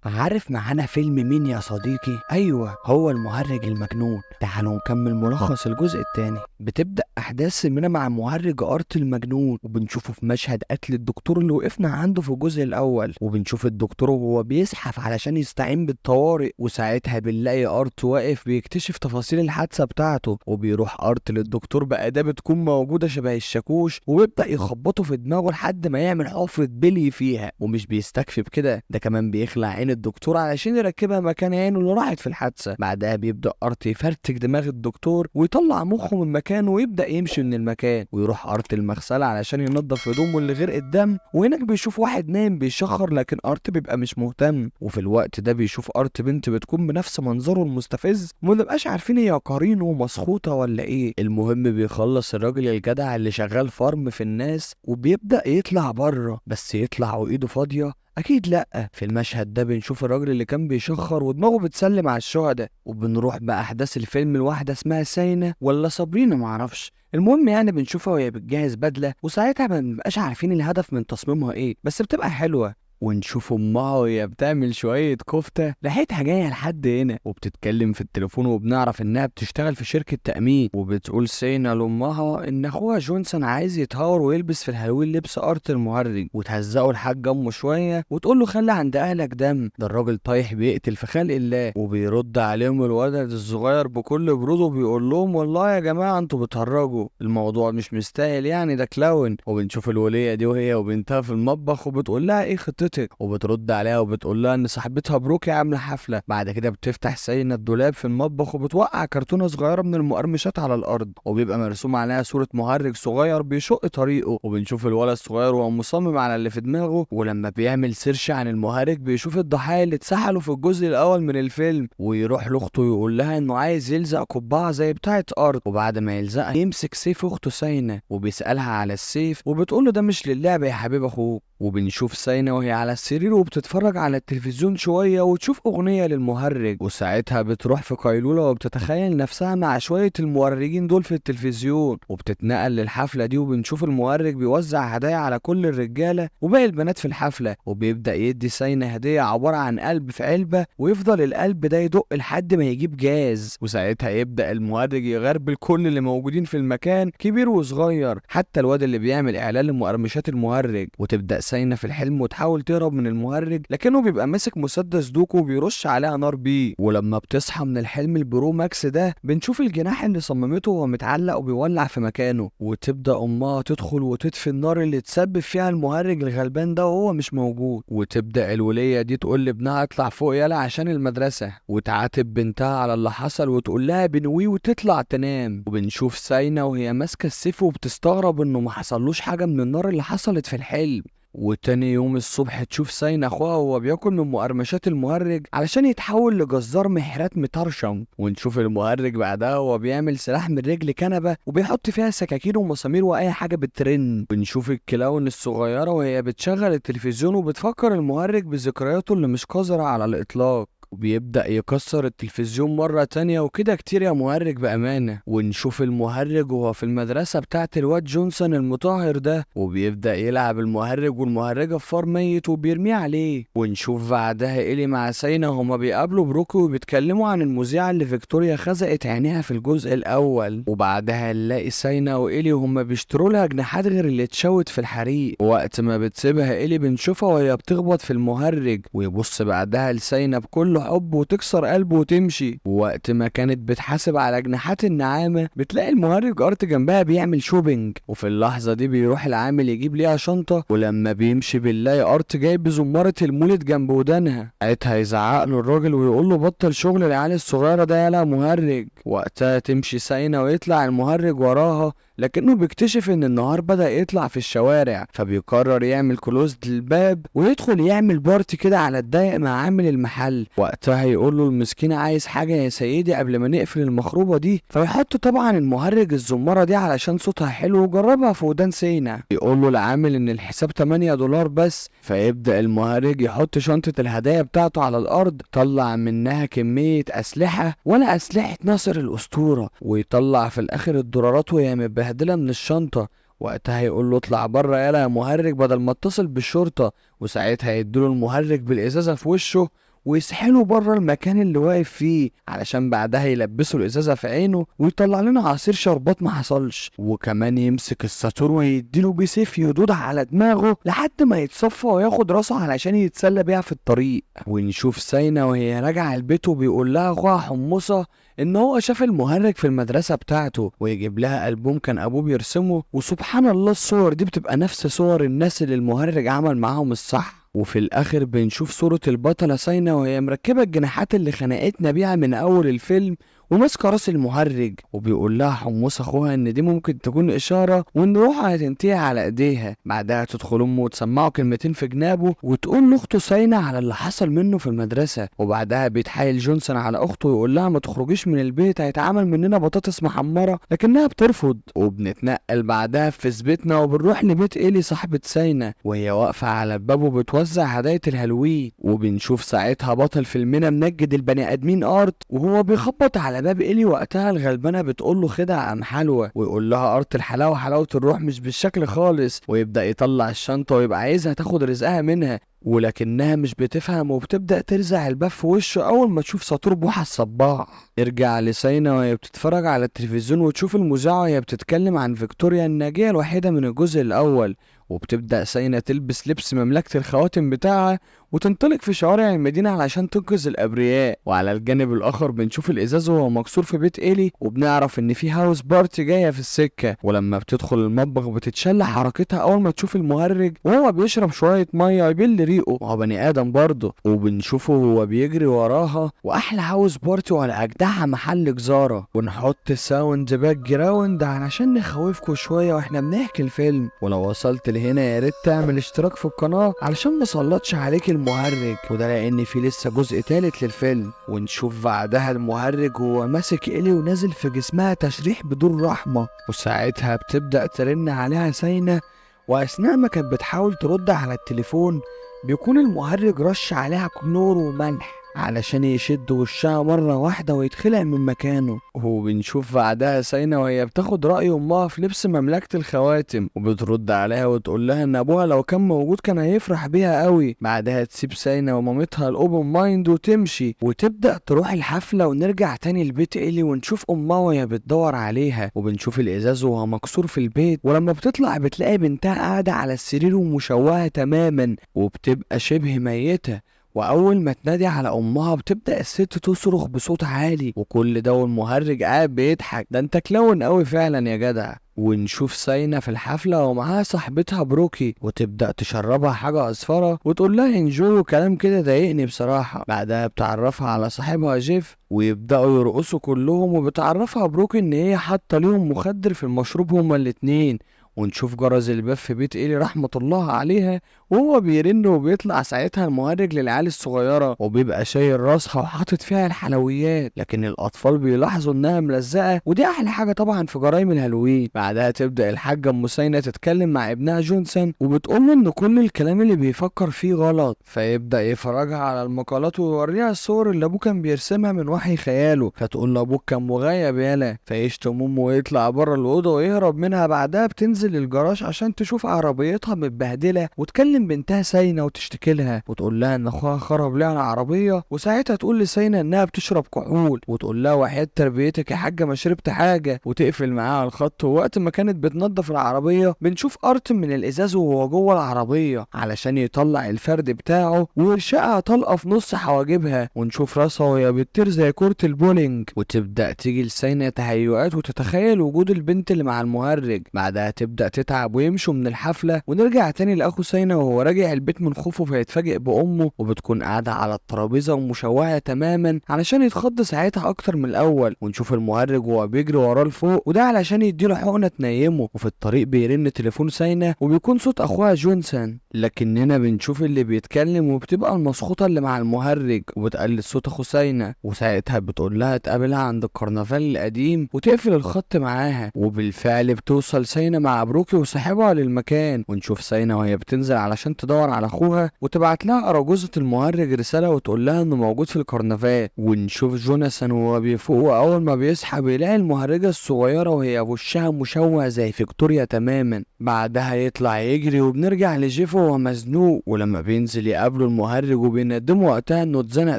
عارف معانا فيلم مين يا صديقي؟ ايوه، هو المهرج المجنون. تعالوا نكمل ملخص الجزء الثاني. بتبدا احداث فيلمنا مع مهرج ارت المجنون، وبنشوفه في مشهد قتل الدكتور اللي وقفنا عنده في الجزء الاول، وبنشوف الدكتور وهو بيزحف علشان يستعين بالطوارئ، وساعتها بنلاقي ارت واقف بيكتشف تفاصيل الحادثة بتاعته، وبيروح ارت للدكتور بأداة بتكون موجودة شبه الشاكوش، وبيبدا يخبطه في دماغه لحد ما يعمل حفره بلي فيها. ومش بيستكفي بكده، ده كمان بيخلع عين الدكتور علشان يركبها مكان عينه اللي راحت في الحادثة. بعدها بيبدا ارت يفرتك دماغ الدكتور ويطلع مخه من مكانه ويبدا يمشي من المكان، ويروح ارت المغسلة علشان ينظف هدومه اللي غرقت دم، وهناك بيشوف واحد نايم بيشخر، لكن ارت بيبقى مش مهتم. وفي الوقت ده بيشوف ارت بنت بتكون بنفس منظره المستفز، وما بنبقاش عارفين هي قرينه ومسخوطه ولا ايه. المهم بيخلص الراجل الجدع اللي شغال فرم في الناس وبيبدا يطلع بره، بس يطلع وايده فاضية؟ اكيد لا. في المشهد ده بنشوف الراجل اللي كان بيشخر ودماغه بتسلم على الشهداء، وبنروح باحداث الفيلم لواحدة اسمها ساينة ولا صابرينا معرفش. المهم يعني بنشوفها وهي بتجهز بدله، وساعتها ما بنبقاش عارفين الهدف من تصميمها ايه، بس بتبقى حلوة. ونشوف امها وهي بتعمل شوية كفته ريحتها جاية لحد هنا، وبتتكلم في التليفون، وبنعرف انها بتشتغل في شركة تامين. وبتقول سينا لامها ان اخوها جونسون عايز يتهور ويلبس في الهالوين لبس ارت المهرج، وتهزقه الحاج امه شوية وتقول له خلي عند اهلك دم، ده الراجل طايح بيقتل في خلق الله. وبيرد عليهم الولد الصغير بكل برود وبيقول لهم والله يا جماعة انتوا بتهرجوا، الموضوع مش مستاهل يعني، ده clown. وبنشوف الوليه دي وهي وبنتها في المطبخ، وبتقول لها ايه خطتك، وبترد عليها وبتقول لها ان صاحبتها بروكي عامله حفلة. بعد كده بتفتح سينا الدولاب في المطبخ وبتوقع كرتونة صغيرة من المقرمشات على الارض، وبيبقى مرسوم عليها صوره مهرج صغير بيشق طريقه. وبنشوف الولد الصغير وهو مصمم على اللي في دماغه، ولما بيعمل search عن المهرج بيشوف الضحايا اللي اتسحلوا في الجزء الاول من الفيلم، ويروح لاخته يقول لها انه عايز يلزق قبعه زي بتاعه ارض، وبعد ما يلزقها يمسك سيف اخته سينا وبيسالها على السيف، وبتقول له ده مش للعب يا حبيب اخوك. وبنشوف سينا وهي على السرير وبتتفرج على التلفزيون شوية وتشوف أغنية للمهرج، وساعتها بتروح في قيلولة وبتتخيل نفسها مع شوية المهرجين دول في التلفزيون، وبتتنقل للحفلة دي. وبنشوف المهرج بيوزع هدايا على كل الرجالة وباقي البنات في الحفلة، وبيبدأ يدي سينا هدية عبارة عن قلب في علبة، ويفضل القلب ده يدق لحد ما يجيب جاز، وساعتها يبدأ المهرج يغربل كل اللي موجودين في المكان كبير وصغير، حتى الواد اللي بيعمل إعلان لمقرمشات المهرج. وتبدأ سينا في الحلم وتحاول تهرب من المهرج، لكنه بيبقى ماسك مسدس دوكو وبيرش عليها نار بيه. ولما بتصحى من الحلم ال Pro Max ده بنشوف الجناح اللي صممته وهو متعلق وبيولع في مكانه، وتبدا امها تدخل وتطفي النار اللي تسبب فيها المهرج الغلبان ده وهو مش موجود. وتبدا الوليه دي تقول لابنها اطلع فوق يلا عشان المدرسة، وتعاتب بنتها على اللي حصل وتقول لها بنوي وتطلع تنام. وبنشوف ساينة وهي ماسكه السيف وبتستغرب انه ما حصلوش حاجة من النار اللي حصلت في الحلم. وتاني يوم الصبح تشوف ساينا اخوها وهو بياكل من مقرمشات المهرج علشان يتحول لجزار محرات مطرشم. ونشوف المهرج بعدها وهو بيعمل سلاح من رجل كنبة وبيحط فيها سكاكين ومسامير واي حاجة بترن. بنشوف ال clown الصغيرة وهي بتشغل التلفزيون وبتفكر المهرج بذكرياته اللي مش قذرة على الاطلاق، وبيبدأ يكسر التلفزيون مرة تانية وكده كتير يا مهرج بأمانة. ونشوف المهرج وهو في المدرسة بتاعت الواد جونسون المطهر ده، وبيبدأ يلعب المهرج والمهرجة في فار ميت وبيرميه عليه. ونشوف بعدها إلي مع سينا هما بيقابلوا بروكي وبيتكلموا عن المذيعة اللي فيكتوريا خزقت عينيها في الجزء الأول. وبعدها نلاقي سينا وإلي وهما بيشتروا لها جناحات غير اللي اتشوت في الحريق. وقت ما بتسيبها إلي بنشوفها وهي بتخبط في المهرج، ويبص بعدها لسينا بكل حب وتكسر قلبه وتمشي. ووقت ما كانت بتحاسب على جناحات النعامة بتلاقي المهرج ارت جنبها بيعمل shopping، وفي اللحظة دي بيروح العامل يجيب ليها شنطة، ولما بيمشي بنلاقي ارت جايب زمارة المولد جنب ودانها. ساعتها يزعق له الراجل ويقول له بطل شغل العيال الصغيرة ده يالا مهرج. وقتها تمشي ساينة ويطلع المهرج وراها، لكنه بيكتشف ان النهار بدأ يطلع في الشوارع، فبيقرر يعمل close للباب ويدخل يعمل party كده على الضيق مع عامل المحل. وقتها يقول له المسكين عايز حاجة يا سيدي قبل ما نقفل المخروبة دي، فيحط طبعا المهرج الزمارة دي علشان صوتها حلو وجربها في ودان سينا. يقول له العامل ان الحساب 8 دولار بس، فيبدأ المهرج يحط شنطة الهدايا بتاعته على الارض، طلع منها كمية اسلحة ولا اسلحة ناصر الاسطورة، ويطلع في الاخر الدولارات وهي متبهدلة من الشنطة. وقتها يقول له اطلع بره يالا يا مهرج بدل ما اتصل بالشرطة، وساعتها يديله المهرج بالازازة في وشه ويسحله بره المكان اللي واقف فيه، علشان بعدها يلبسه الازازه في عينه ويطلع لنا عصير شربات ما حصلش، وكمان يمسك الساطور ويديله بسيف يدود على دماغه لحد ما يتصفى وياخد راسه علشان يتسلى بيها في الطريق. ونشوف ساينا وهي راجعه البيت وبيقول لها اخوها حمصه ان هو شاف المهرج في المدرسة بتاعته، ويجيب لها ألبوم كان ابوه بيرسمه، وسبحان الله الصور دي بتبقى نفس صور الناس اللي المهرج عمل معاهم الصح. وفي الاخر بنشوف صورة البطلة ساينا وهي مركبة الجناحات اللي خنقتنا بيها من اول الفيلم وماسكة راس المهرج، وبيقول لها حمص اخوها ان دي ممكن تكون اشارة وان روحها هتنتهي على ايديها. بعدها تدخل امه وتسمعه كلمتين في جنابه وتقول لاخته ساينا على اللي حصل منه في المدرسة. وبعدها بيتحايل جونسون على اخته ويقول لها ما تخرجيش من البيت، هيتعمل مننا بطاطس محمرة، لكنها بترفض. وبنتنقل بعدها في بيتنا وبنروح لبيت ايلي صاحبة ساينا، وهي واقفة على الباب وبتوزع هدايا الهالوين. وبنشوف ساعتها بطل فيلمنا منجد البني ادمين ارت وهو بيخبط على باب إلي. وقتها الغلبانه بتقول له خدع ام حلوة، ويقول لها ارت الحلاوة حلاوة الروح مش بالشكل خالص، ويبدا يطلع الشنطة ويبقى عايزها تاخد رزقها منها، ولكنها مش بتفهم وبتبدا ترزع الباب في وشه اول ما تشوف ساطور بوحه الصباح. ارجع لساينا وهي بتتفرج على التلفزيون وتشوف المذيعه وهي بتتكلم عن فيكتوريا الناجية الوحيدة من الجزء الاول، وبتبدأ ساينا تلبس لبس مملكة الخواتم بتاعها وتنطلق في شوارع المدينة علشان تنقذ الأبرياء. وعلى الجانب الآخر بنشوف الإزاز وهو مكسور في بيت إيلي، وبنعرف إن في house party جاية في السكة. ولما بتدخل المطبخ بتتشل حركتها أول ما تشوف المهرج وهو بيشرب شوية مية ويبل ريقه، وهو بني آدم برضه، وبنشوفه وهو بيجري وراها. وأحلى house party ولا أجدعها محل جزارة. ونحط sound background علشان نخوفكم شوية وإحنا بنحكي الفيلم. ولو وصلت لهنا يا ريت تعمل اشتراك في القناة علشان ما سلطش عليك المهرج، وده لان في لسه جزء تالت للفيلم. ونشوف بعدها المهرج وهو ماسك إلي ونازل في جسمها تشريح بدون رحمة، وساعتها بتبدأ ترن عليها ساينا، واثناء ما كانت بتحاول ترد على التليفون بيكون المهرج رش عليها كلور وملح علشان يشد وشها مرة واحدة ويتخلع من مكانه. وبنشوف بعدها ساينا وهي بتاخد رأي أمها في لبس مملكة الخواتم، وبترد عليها وتقول لها إن أبوها لو كان موجود كان هيفرح بيها قوي. بعدها تسيب ساينا ومامتها ال open mind وتمشي، وتبدأ تروح الحفلة. ونرجع تاني لبيت إيلي ونشوف أمها وهي بتدور عليها، وبنشوف الإزاز وهو مكسور في البيت. ولما بتطلع بتلاقي بنتها قاعدة على السرير ومشوهة تماما وبتبقى شبه ميتة. واول ما تنادي على امها بتبدا الست تصرخ بصوت عالي، وكل ده والمهرج قاعد بيضحك، ده انت clown قوي فعلا يا جدع. ونشوف ساينا في الحفلة ومعاها صاحبتها بروكي، وتبدأ تشربها حاجة أصفرة وتقول لها enjoy وكلام كده ضايقني بصراحة. بعدها بتعرفها على صاحبها جيف ويبدأوا يرقصوا كلهم، وبتعرفها بروكي إن هي حاطة ليهم مخدر في المشروب هما الاتنين. ونشوف جرس الباب في بيت إيلي رحمة الله عليها وهو بيرن، وبيطلع ساعتها المهرج للعيال الصغيرة وبيبقى شايل راسها وحاطط فيها الحلويات، لكن الأطفال بيلاحظوا إنها ملزقة، ودي أحلى حاجة طبعا في جرايم الهالوين. بعدها تبدأ الحاجة أم ساينا تتكلم مع ابنها جونسون وبتقول له إن كل الكلام اللي بيفكر فيه غلط، فيبدأ يفرجها على المقالات ويوريها الصور اللي أبوه كان بيرسمها من وحي خياله، فتقول له أبوك كان مغيب يالا، فيشتم أمه ويطلع بره الأوضة ويهرب منها. بعدها بتنزل للجراج عشان تشوف عربيتها متبهدله وتكلم بنتها ساينا وتشتكي لها وتقول لها ان اخوها خرب لها العربية. وساعتها تقول لساينا انها بتشرب كحول، وتقول لها وحياة تربيتك يا حاجة ما شربت حاجة، وتقفل معاها الخط. ووقت ما كانت بتنظف العربية بنشوف ارت من الازاز وهو جوه العربية علشان يطلع الفرد بتاعه ويرشقها طلقه في نص حواجبها، ونشوف راسها وهي بتطير زي كره البولينج. وتبدا تيجي لساينا تهيؤات وتتخيل وجود البنت اللي مع المهرج. بعدها تبدأ تتعب ويمشوا من الحفلة. ونرجع تاني لأخو ساينا وهو راجع البيت من خوفه، فيتفاجئ بأمه وبتكون قاعدة على الترابيزة ومشوهة تماما علشان يتخض ساعتها أكتر من الأول. ونشوف المهرج وهو بيجري وراه لفوق، وده علشان يديله حقنة تنيمه. وفي الطريق بيرن تليفون ساينا وبيكون صوت أخوها جونسون، لكننا بنشوف اللي بيتكلم وبتبقى المسخوطة اللي مع المهرج وبتقلد صوت أخو ساينا. وساعتها بتقول لها تقابلها عند الكرنفال القديم وتقفل الخط معاها. وبالفعل بتوصل ساينا مع مع بروكي وصاحبها للمكان. ونشوف ساينا وهي بتنزل علشان تدور على اخوها، وتبعت لها اراجوزة المهرج رسالة وتقول لها انه موجود في الكرنفال. ونشوف جوناثان وهو بيفوق، واول ما بيصحى بيلاقي المهرجة الصغيرة وهي وشها مشوه زي فيكتوريا تماما. بعدها يطلع يجري، وبنرجع لجيف وهو مزنوق، ولما بينزل يقابله المهرج وبيندمه وقتها انه اتزنق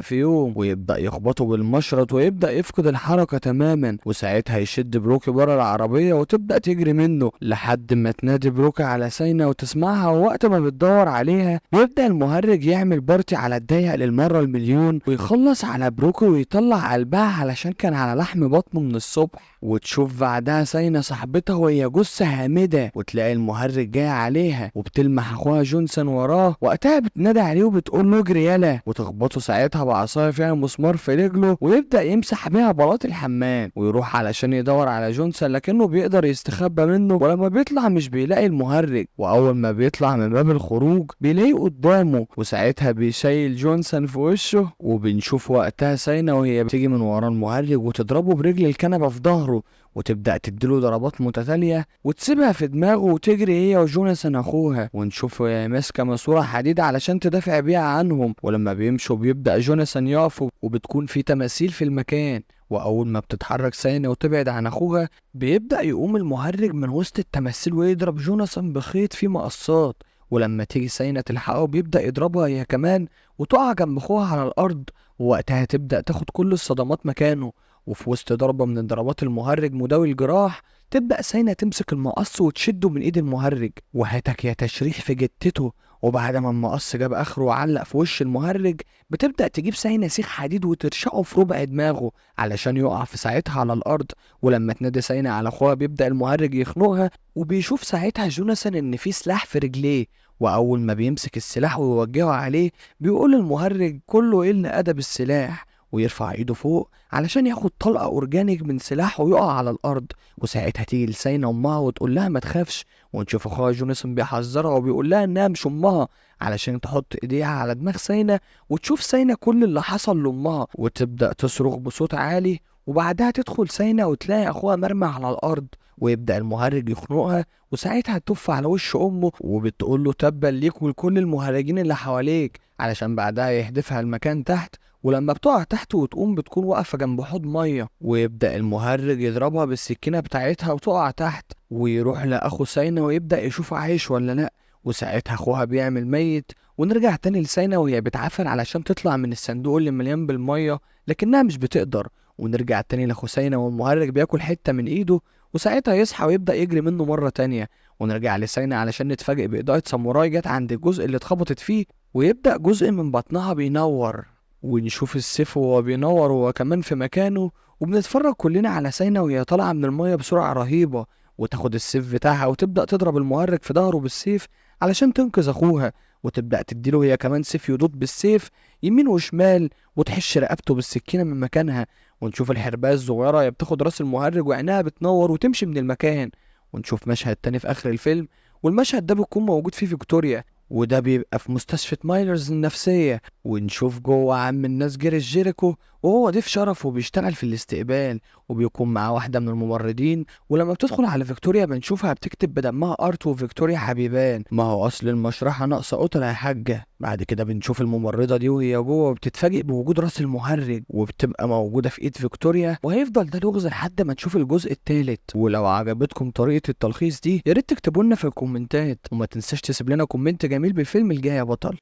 في يوم، ويبدأ يخبطه بالمشرط ويبدأ يفقد الحركة تماما. وساعتها يشد بروكي بره العربية وتبدأ تجري منه لحد ما تنادي بروكي على ساينا وتسمعها. ووقت ما بتدور عليها بيبدأ المهرج يعمل party على الضيق للمرة المليون، ويخلص على بروكي ويطلع قلبها علشان كان على لحم بطنه من الصبح. وتشوف بعدها ساينا صاحبتها وهي جثة هامدة، وتلاقي المهرج جاي عليها، وبتلمح اخوها جونسون وراه. وقتها بتنادي عليه وبتقول له اجري يالا، وتخبطه ساعتها بعصاية فيها مسمار في رجله، ويبدأ يمسح بيها بلاط الحمام، ويروح علشان يدور على جونسون لكنه بيقدر يستخبى منه. ولما بيطلع مش بيلاقي المهرج، واول ما بيطلع من باب الخروج بيلاقيه قدامه، وساعتها بيشيل جونسون في وشه. وبنشوف وقتها ساينا وهي بتيجي من ورا المهرج وتضربه برجل الكنبة في ظهره، وتبدأ تديله ضربات متتالية وتسيبها في دماغه وتجري هي وجوناثان اخوها. ونشوف وهي ماسكة ماسورة حديد علشان تدافع بيها عنهم. ولما بيمشوا بيبدأ جوناثان يقف، وبتكون في تماثيل في المكان. واول ما بتتحرك ساينا وتبعد عن اخوها بيبدأ يقوم المهرج من وسط التماثيل ويضرب جوناثان بخيط فيه مقصات. ولما تيجي ساينا تلحقه بيبدأ يضربها هي كمان وتقع جنب اخوها على الارض، ووقتها تبدأ تاخد كل الصدمات مكانه. وفي وسط ضربة من ضربات المهرج مداوي الجراح تبدأ ساينا تمسك المقص وتشده من ايد المهرج، وهاتك يا تشريح في جتته. وبعد ما المقص جاب اخره وعلق في وش المهرج بتبدأ تجيب ساينا سيخ حديد وترشقه في ربع دماغه علشان يقع في ساعتها على الارض. ولما تنادي ساينا على اخوها بيبدأ المهرج يخنقها، وبيشوف ساعتها جوناثان ان في سلاح في رجليه، واول ما بيمسك السلاح ويوجهه عليه بيقول المهرج كله الا ادب السلاح، ويرفع ايده فوق علشان ياخد طلقه organic من سلاحه ويقع على الارض. وساعتها تيجي لساينا امها وتقول لها ما تخافش، ونشوف اخوها جوناثان بيحذرها وبيقول لها انها مش امها علشان تحط ايديها على دماغ ساينا وتشوف ساينا كل اللي حصل لامها، وتبدا تصرخ بصوت عالي. وبعدها تدخل ساينا وتلاقي اخوها مرمى على الارض، ويبدا المهرج يخنقها، وساعتها تف على وش امه وبتقول له تبا ليك ولكل المهرجين اللي حواليك، علشان بعدها يحدفها المكان تحت. ولما بتقع تحت وتقوم بتكون واقفة جنب حوض مية، ويبدأ المهرج يضربها بالسكينة بتاعتها وتقع تحت، ويروح لأخو ساينا ويبدأ يشوفه عايش ولا لأ، وساعتها أخوها بيعمل ميت. ونرجع تاني لساينا وهي بتعافر علشان تطلع من الصندوق اللي مليان بالمية لكنها مش بتقدر. ونرجع تاني لأخو ساينا والمهرج بياكل حتة من إيده، وساعتها يصحى ويبدأ يجري منه مرة تانية. ونرجع لساينا علشان نتفاجئ بإضاءة ساموراي جت عند الجزء اللي اتخبطت فيه، ويبدأ جزء من بطنها بينور، ونشوف السيف وهو بينور وهو كمان في مكانه. وبنتفرج كلنا على ساينا وهي طالعة من المية بسرعة رهيبة، وتاخد السيف بتاعها وتبدأ تضرب المهرج في ظهره بالسيف علشان تنقذ أخوها، وتبدأ تديله هي كمان سيف يدوب بالسيف يمين وشمال، وتحش رقبته بالسكينة من مكانها. ونشوف الحرباية الصغيرة هي بتاخد راس المهرج وعينها بتنور وتمشي من المكان. ونشوف مشهد تاني في آخر الفيلم، والمشهد ده بيكون موجود فيه فيكتوريا، وده بيبقى في مستشفى مايلرز النفسية. ونشوف جوه عم الناس جيريس جيريكو وهو ضيف شرف وبيشتغل في الاستقبال، وبيكون معاه واحدة من الممرضين. ولما بتدخل على فيكتوريا بنشوفها بتكتب بدمها ارت وفيكتوريا حبيبان، ما هو اصل المشرحة ناقصة قطرة يا حاجة. بعد كده بنشوف الممرضة دي وهي جوه وبتتفاجئ بوجود راس المهرج، وبتبقى موجودة في ايد فيكتوريا، وهيفضل ده لغز لحد ما تشوف الجزء الثالث. ولو عجبتكم طريقة التلخيص دي يا ريت تكتبوا لنا في الكومنتات، وما تنساش تسيب لنا comment جميل بالفيلم الجاي يا بطل.